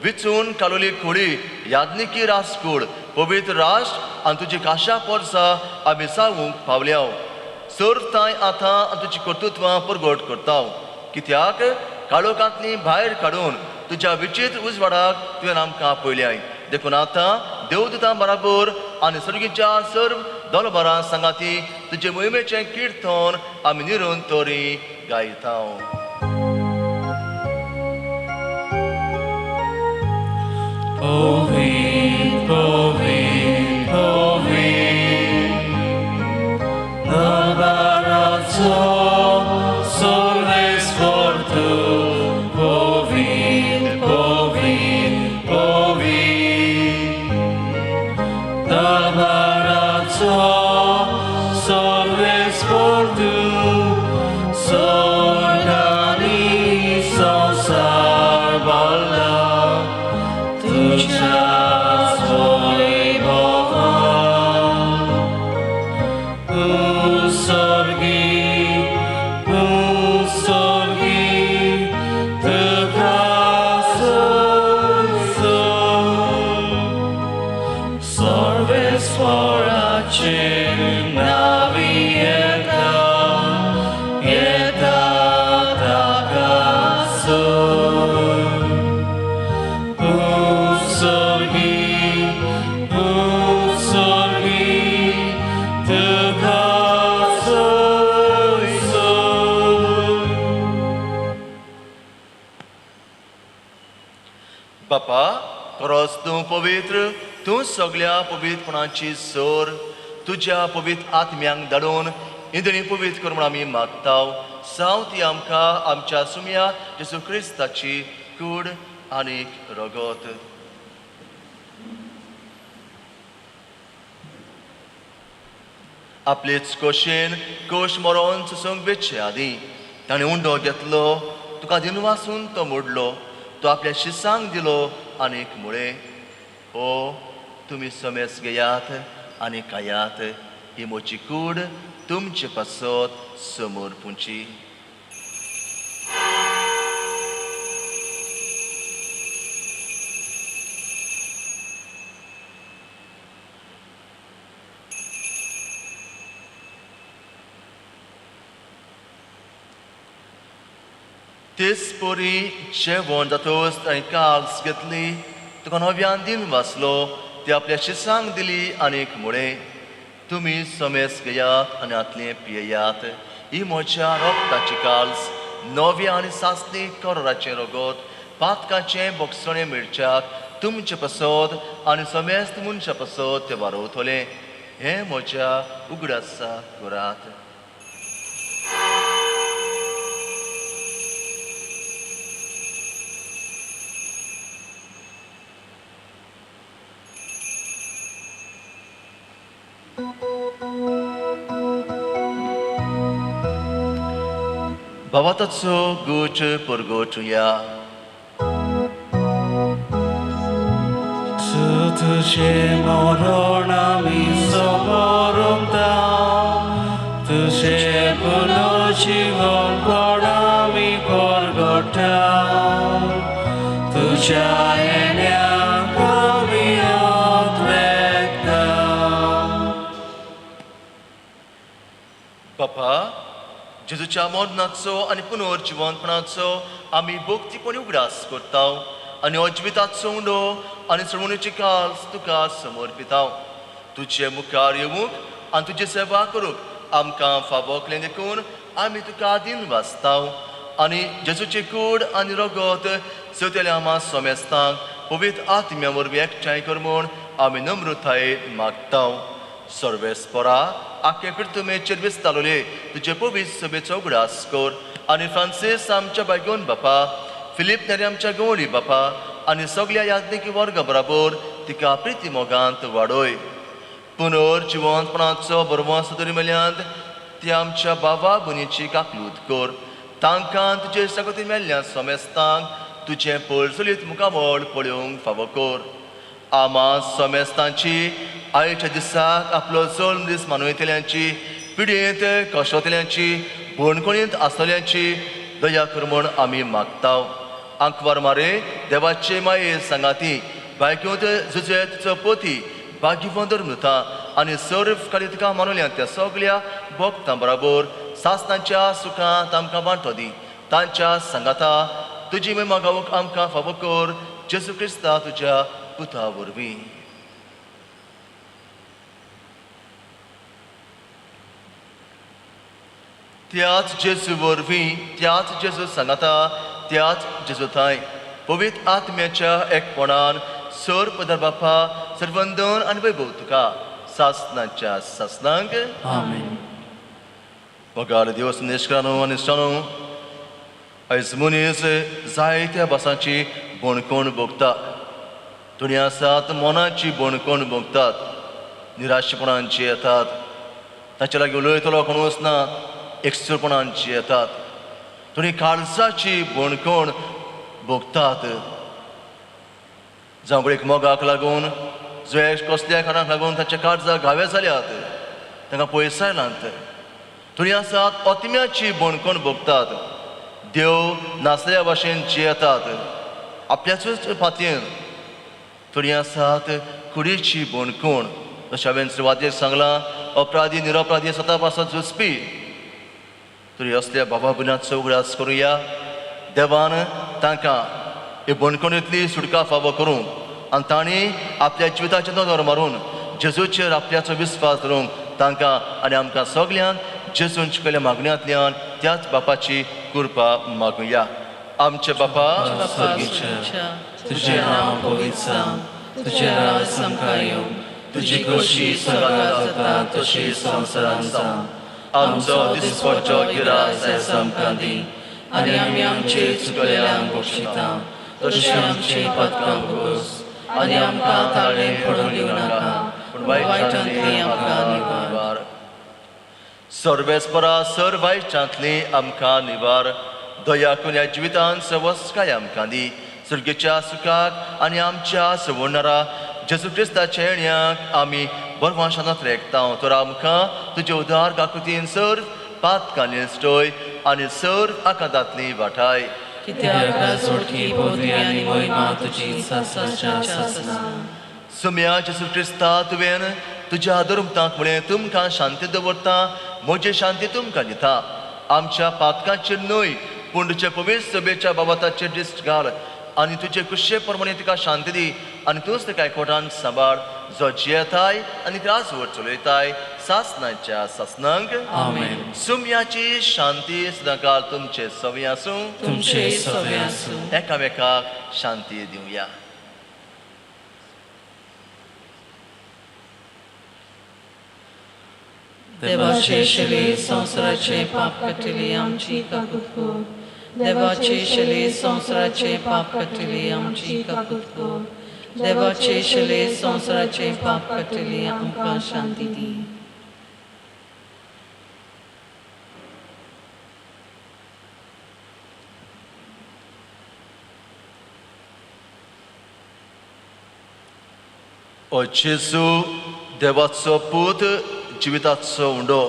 विचून कालोली खोडी याज्ञिकी राजकूळ पवित्र राष्ट्र आनी तुजी काशा पोरसा आमी जावंक पावल्या। सर्व आतां आनी तुजी कर्तृत्वां परगट करता, कित्याक काळोखांतली भायर काडून तुज्या विचित्र उजवाडाक तुवें आमकां पळयल्याय। देखून आतां देवदूतां बराबर आनी सर्गीच्या सर्व दलबरां सांगाती तुजे मोहिमेचें किर्तन आमी निरंतरी गायता। Povit, povit, povit, Nalbarazzo, solves fortu, povit, povit, povit, Nalbarazzo, solves fortu, solgani sosar balla, बापा खरोच तूं पवित्र, तूं सगळ्या पवित्रपणाची सोर। तुज्या पवित्र आत्म्यांक धाडून इंद्रिणी पवित्र कर म्हूण आमी मागता। साव ती आमकां आमच्या सुम्या जेजू क्रिस्ताची कूड आनी रगत। आपलेच कोशेन कोश मरोन सुसूंक वेचे आदीं ताणें उंडो घेतलो, तुका दिनवासून तो मोडलो, तो आपल्या शिसांक दिलो आनीक मुळे हो तुमी समेस घेयात आनी खायात, ही म्हजी कूड तुमचे पासत समोर पुंची। तेच परी जेवण जातच ताणें काल्स घेतली, तुका नव्यान दिन वाचलो, ती आपल्या शिसांक दिली आनीक मुळे तुमी समेस घेयात आनी हातलें पियेयात, ही म्हज्या रोगताची काल्स नव्या आनी सासणी कराराचें रगत पातकाचें बोगसणें मेळच्याक तुमचे पासत आनी समेस्त मनशा पासत तें वारवतलें। हें म्हज्या उगडासा करात। भावाताचो गुच परगोटुया। तुझे मरण आमी समोरता, तुझे पुनर्जीवनपण आमी परगटा, तुझ्या येण्याक आमी अत्वेकता। बापा जेजूच्या मरणाचो आनी पुनर्जिवंतपणाचो आमी भक्तीपणी उगडास करता आनी अजिविताचो उंडो आनी सळवणीची काल्स तुका समर्पिता। तुजे मुखार येवंक आनी तुजी सेवा करूंक आमकां फावो केलें देखून आमी तुका दिन वाचता आनी जेजूची कूड आनी रगत सगल्या आमा सोमेस्तांक पवित्र आत्म्या वरवीं एकठांय कर म्हूण आमी नम्रतायेन मागता। सर्वेस्परा आख्खे पिर्तुमेचेर विस्तारले तुजे पवित्र सभेचो उगडास कर आनी फ्रांसीस आमच्या बायगोन बापा, फिलीप नेरी आमच्या गवळी बापा आनी सगल्या याज्ञिकी वर्गा बराबर तिका प्रिती मोगांत वाडय। पुनर्जिवंतपणाचो बरवास दरी मेल्यांत ती आमच्या बाबा भुनीची काकलूत कर, तांकां तुजे सगती मेल्ल्या समेस्तांक तुजें पळचलीत मुखामळ पळोवंक फावो कर. आमा समेस्तांची आयच्या दिसाक आपलो जल्म दीस मनयतल्यांची, पिडयेंत कश्टतल्यांची, बणकणींत आसतल्यांची दया कर म्हूण आमी मागता. आंकवार मारे देवाचे माये सांगाती बायक्योत जुजेत चपोती भाग्यवंदर मृता आनी सर्व कालितका मानवल्या त्या सगळ्या भक्तां बराबर सासनाच्या सुखांत आमकां वांटो दी. तांच्या सांगाता तुजी महिमा गावंक आमकां फावो कर, जेजू क्रिस्ता तुज्या पुता वरवीं. त्याच जेजू वरवीं, त्याच जेजू सांगाता, त्याच जेजू थांय पवित्र आत्म्याच्या एकपणान सर पदर बापा सर्वंदन आनी वैभव तुका सासनाच्या सासनांक. आमेन. मोगाळ देव निश्क्रानो आनी इश्टानो, आयज मनीस जायत्या भासांची बणकोण भोगता. थोडीं आसात मनाची बणकोण भोगतात, निराशेपणांची येतात, ताचे लागीं उलयतलो कोणूच ना, एकसुरपणांची येतात. थोडीं काळजाची बणकोण भोगतात, जावं एक मोगाक लागून, जुये कसल्या कारणाक लागून ताच्या काळजाक घावे जाल्यात, तांकां पयसायलांत. थोडीं आसात ओतम्याची बणकोण भोगतात, देव नासल्या भाशेन जियेतात आपल्याचूच फातयेन. थोडीं आसात कुडीची बणकोण, जशें हांवें सुरवातेक सांगलां, अपराधी निरपराधी स्वता पासत झुजपी. तरी असल्या बाबा भुरग्यांचो उगडास करुया. देवान तांकां हे बणकणींतली सुटका फावो करूंक आनी तांणी आपल्या जिविताचेर नदर मारून जेजूचेर आपल्याचो विस्वास धरूंक तांकां आनी आमकां सगल्यांक जेजून शिकयल्या मागण्यांतल्यान त्याच बापाची कृपा मागुया. आमचे बापा स्वर्गीच्या, तुजें नांव पवित्र जावं, तुजें राज आमकां येवं, तुजी खोशी स्वर्गांत जाता तशी संवसारांत जावं. आमचो दिसपडचो गिरास आयज आमकां दी आनी आमी आमचे चुकलेल्यांक बक्षिता तशें आमचे पदकां भोगोस आनी आमकां ताळें पडून दिवं नाका, पूण वायटांतली आमकां निवार. सर्वेस्परा सर वायटांतली आमकां निवार. दया करून ह्या जिवितान सवस्काय आमकां दी. सुर्गेच्या सुखाक आनी आमच्या सवणरा जेजू क्रिस्ताच्या येण्याक आमी बरवाशानात रेखता. तर आमकां तुजे उदार काकुतीन सर पातकांनी स्टोय आनी सर आकांतांतली वाठाय. कित्याक राजवटकी पदवी आनी महिमा तुजी सासणाच्या सासणा. सुम्या जेजू क्रिस्ता, तुवें तुज्या धर्मतांक म्हळें, तुमकां शांती दवरता, म्हजी शांती तुमकां दिता. आमच्या पातकांचेर न्हय पूण तुजे पवित्र सभेच्या बाबताचेर दिश्ट घाल आनी तुजे कुशे प्रमाणे तुका शांती दी आनी तूंच तुका एकवटान सांबाळ, जो जियेताय आनी राजवट चलयताय सासणाच्या सासणांक. आमेन. सुम्याची शांती सदांकाळ तुमचे सवे आसूं, तुमचे सवे आसूं. एकामेकाक शांती दिवया. देवाचे शेले संवसाराचे पाप काडटली आमची काकूत कर. देवाचे शेले संवसाराचे पाप काडटली आमची काकूत कर. देवाचे शेले संवसाराचे पाप काडटली आमकां शांती दी. ओ जेजू, देवाचो पूत, जिविताचो उंडो,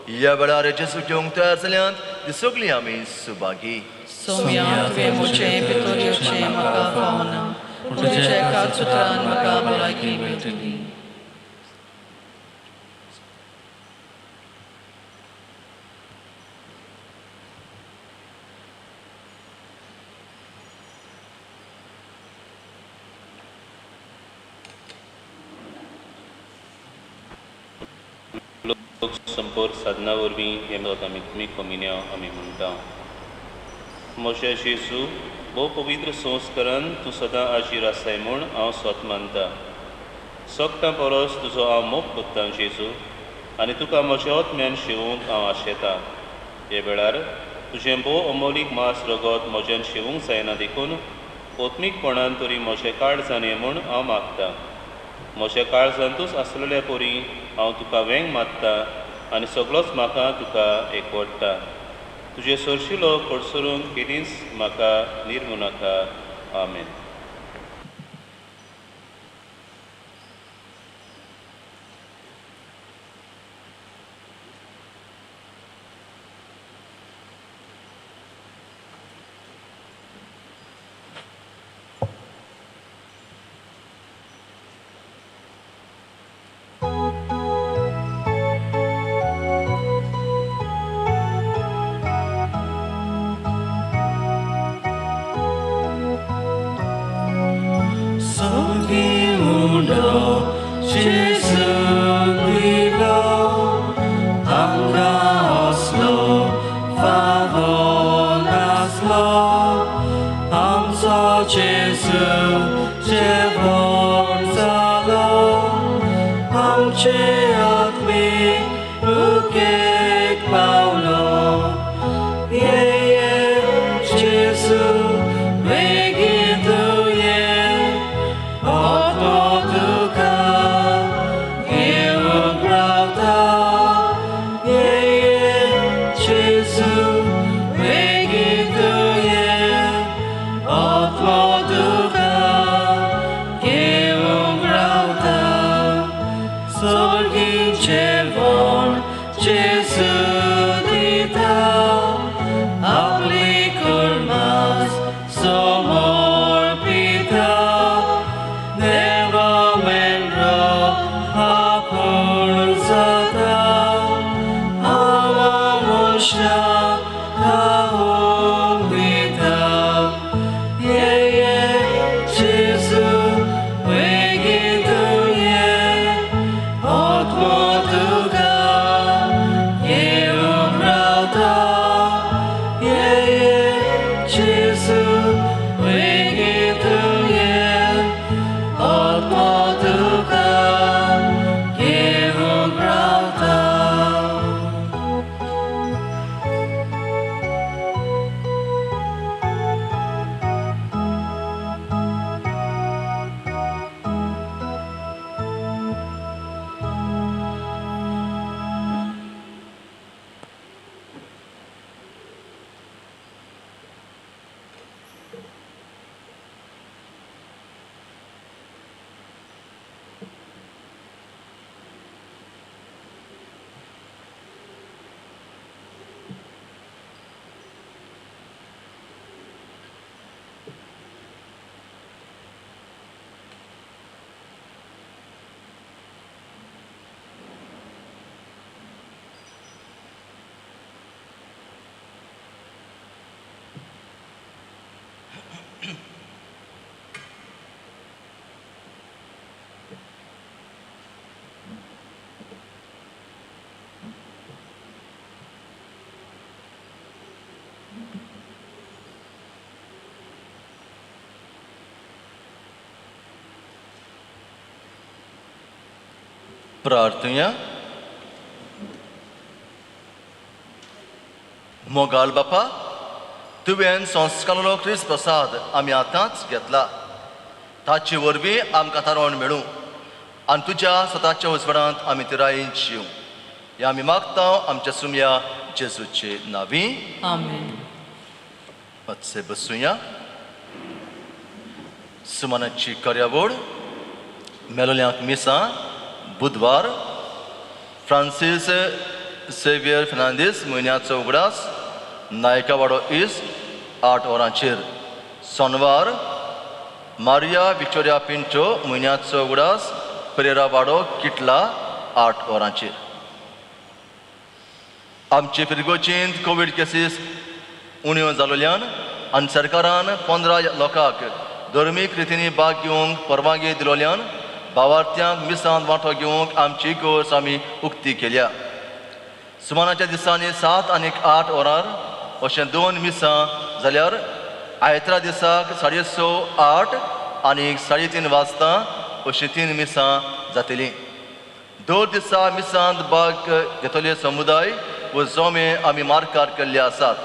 ह्या वेळार जेजू घेवंक तयार जाल्यात ती सगळीं आमी सुभागी. सोम्या, तुवें म्हजें भितर येवचें म्हाका फावना, पूण तुज्या एकाच उतरान म्हाका भलायकी मेळटली. लोक संपर्क साधना वरवीं हें मत आमी तुमी कमिन्यांव आमी म्हणटा. म्हज्या जेजू, भोव पवित्र संस्करण तूं सदां आजीर आसाय म्हूण हांव स्वत मानता. सगटां परस तुजो हांव मोग कोत्तां जेजू, आनी तुका म्हज्या आत्म्यान शेवूंक हांव आशेतां. हे वेळार तुजें भोव अमोलीक मांस रगत म्हज्यान शेवूंक जायना देखून आत्मीकपणान तरी म्हजें काळजान ये म्हूण हांव मागतां. म्हज्या काळजांतूच आसलेल्या परी हांव तुका वेंग मारता आनी सगळोच म्हाका तुका एकवटता. तुजे सोरशिलो कडसरून केदींच म्हाका निर्मू नाका. आमेन. प्रार्थुया. मोगाल बापा, तुवें संस्कारालो क्रिस्त प्रसाद आमी आतांच घेतला, ताचे वरवीं आमकां तारण मेळूं आनी तुज्या स्वताच्या उजवाडांत आमी तिरायेन जिवं. ह्या आमी मागता आमच्या सुमया जेजूचे नांवी. आमेन. मातशें बसुया. सुमानाची कार्यावळ मेलोल्यांक मिसां बुधवार फ्रांसीस सेवियर फेर्नांदीस म्हयन्याचो उगडास नायकावाडो इस्ट 8 वरांचेर. सोनवार मारिया विक्टोरिया पिंटो म्हयन्याचो उगडास परेरा वाडो किटला 8 वरांचेर. आमचे फिरगोचींत कोवीड केसीस उण्यो जालोल्यान आनी सरकारान 15 लोकांक धर्मीक रितींनी भाग घेवंक परवानगी दिलोल्यान भावार्थ्यांक मिसांत वांटो घेवंक आमची गोर्स आमी उक्ती केल्या. सुमानाच्या दिसांनी 7 आनी 8 वरार अशें 2 मिसां जाल्यार आयतरा दिसाक 6:30, 8 आनी 3:30 वाजता अशीं 3 मिसां जातलीं. 2 दिसा मिसांत भाग घेतले समुदाय व जोमे आमी मार्कार केल्ले आसात.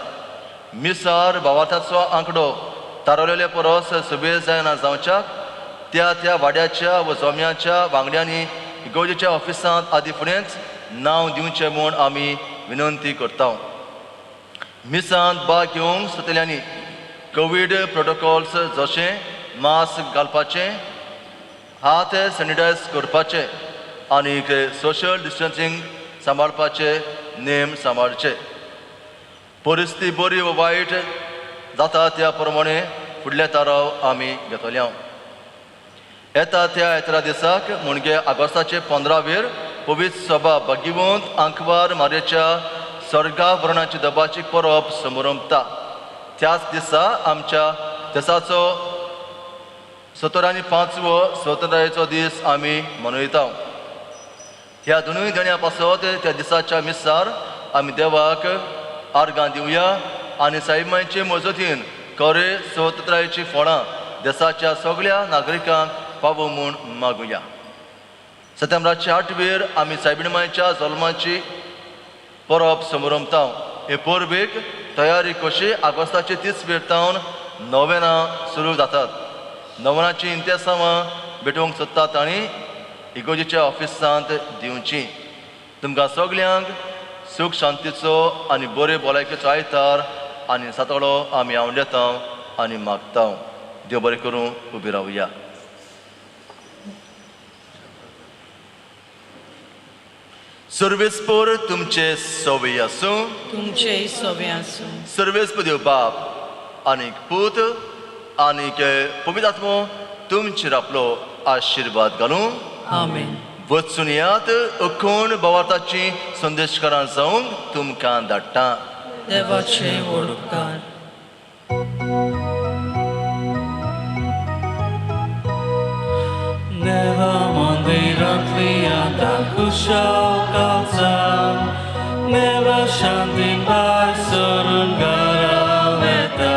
मिसार भावार्थाचो आंकडो थारावलेले परस सुबेज जायना जावच्याक त्या त्या वाड्याच्या व जोम्याच्या वांगड्यांनी इगोर्जेच्या ऑफिसांत आदी फुडेंच नांव दिवचें म्हूण आमी विनंती करता. मिसांत भाग घेवंक सोदतल्यांनी कोवीड प्रोटोकॉल्स जशें मास्क घालपाचें, हात सॅनिटायज करपाचे आनी सोशल डिस्टन्सींग सांबाळपाचे नेम सांबाळचे. परिस्थिती बरी वा वायट जाता त्या प्रमाणे फुडले थाराव आमी घेतले. येता त्या आयतारा दिसाक म्हणजे ऑगस्टाचे 15वेर पवित्र सभा भगिवंत आंकवार मारयेच्या स्वर्गावरणाची दबाची परब समरंपता. त्याच दिसा आमच्या देशाचो 75वो स्वतंत्रतायेचो दीस आमी मनयता. ह्या दोनूय देण्या पासत त्या दिसाच्या मिसार आमी देवाक आर्गां दिवया आनी साईमांचे मजतीन खरे स्वतंत्रतायेची फळां देशाच्या सगळ्या नागरिकांक पावो म्हूण मागुया. सप्टेंबराचे 8वेर आमी सायबीण मायच्या जल्माची परब समरंपता. हे परबेक तयारी कशी ऑगस्टाचे 30वेर तावन नोवेनां सुरू जातात. नोवेनाची इंतेसांवां भेटोवंक सोदतात तांणी इगोजीच्या ऑफिसांत दिवची. तुमकां सगल्यांक सूख शांतीचो आनी बरे भलायकेचो आयतार आनी सातोळो आमी आवडटा आनी मागता. देव बरें करूं. उबी रावया. सर्वेस्पोर तुमचे सवे आसूं. तुमचे सवे आसूं. सर्वेस्पोर देव बाप आनीक पूत आनीक पवित्र आत्मो तुमचेर आपलो आशिर्वाद घालूं. आमेन. वचून यात अखोण भावार्थाची संदेशकारां जावंक तुमकां धाडटा. देवाचे व्हड उपकार. देवा मंदिरांतली आतां खुशाल कालचां, देवा शांती भायर सरून घरा वेता.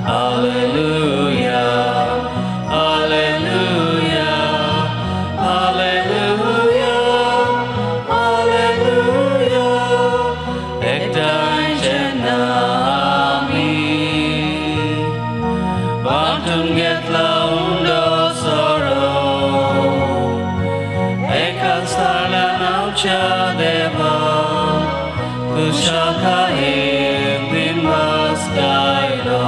Hallelujah, hallelujah, hallelujah, hallelujah. एकठांय जेन्ना आमी वांटून घेतला उंडो सोडो, एका स्थानान आमच्या देवा खुशालकायेन दिनवास गायलो.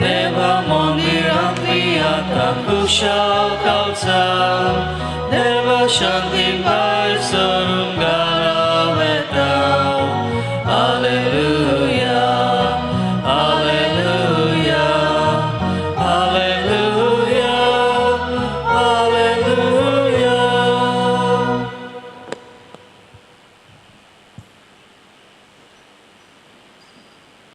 देवा मंदिरांतली आतां खुशाल कालचां, देवा शांती भायर सरून घरा